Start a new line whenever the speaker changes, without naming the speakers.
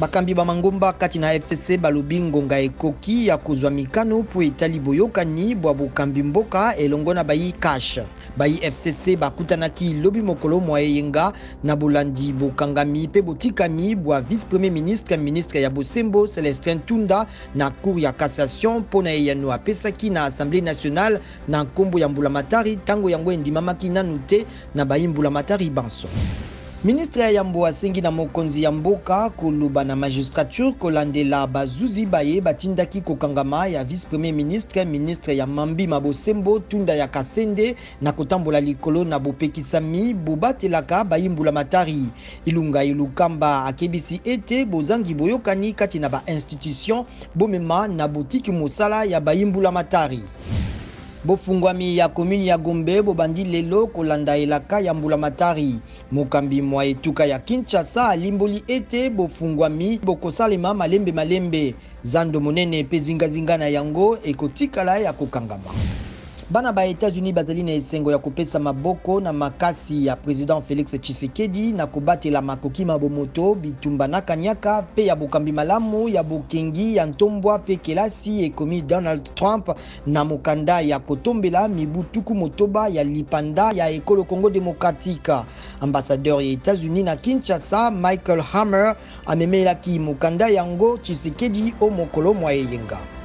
Bakambi ba mangomba kati na FCC balobi ngonga ekoki ya kozwa mikano mpo etali boyokani bwa bokambi mboka elongo na bayi CACH. Bayi FCC bakutanaki lobi mokolo mwa eyenga na bolandi bokangami mpe botikami bwa vice-premier ministre, ministre ya bosembo Celestin Tunda na cour ya cassation mpo na eyano apesaki na Assemblee nationale na nkombo ya mbulamatari ntango yango endimamaki nanu te na bayi mbulamatari banso. Ministre ya yambo asengi na mokonzi ya mboka koloba na magistrature kolandela bazuzi baye batindaki kokangama ya vice-premier ministre, ministre ya mambi ma bosembo Tunda ya Kasende na kotambola likolo na bopekisami bobatelaka bayi mbulamatari. Ilunga Ilukamba akebisi ete bozangi boyokani kati na ba institutions bomema na botiki mosala ya bayi mbulamatari. Bofungwami ya commune ya Gombe bobandi lelo kolanda elaka ya mbulamatari. Mokambi mwa etuka ya Kinshasa alimboli ete bofungwami bokosalema malembe malembe. Zando monene mpe zingazinga na yango ekotikala ya kokangama. Bana ba Etats-Unis bazali na esengo ya kopesa maboko na makasi ya president Felix Tshisekedi na kobatela makoki ma bomoto, bitumba na kaniaka mpe ya bokambi malamu ya bokengi ya ntombwa mpe kelasi, ekomi Donald Trump na mokanda ya kotombela mibu 60 ya lipanda ya ekolo Congo democratique. Ambassadeur ya Etats-Unis na Kinshasa Michael Hammer amemelaki mokanda yango Tshisekedi o mokolo mwa eyenga.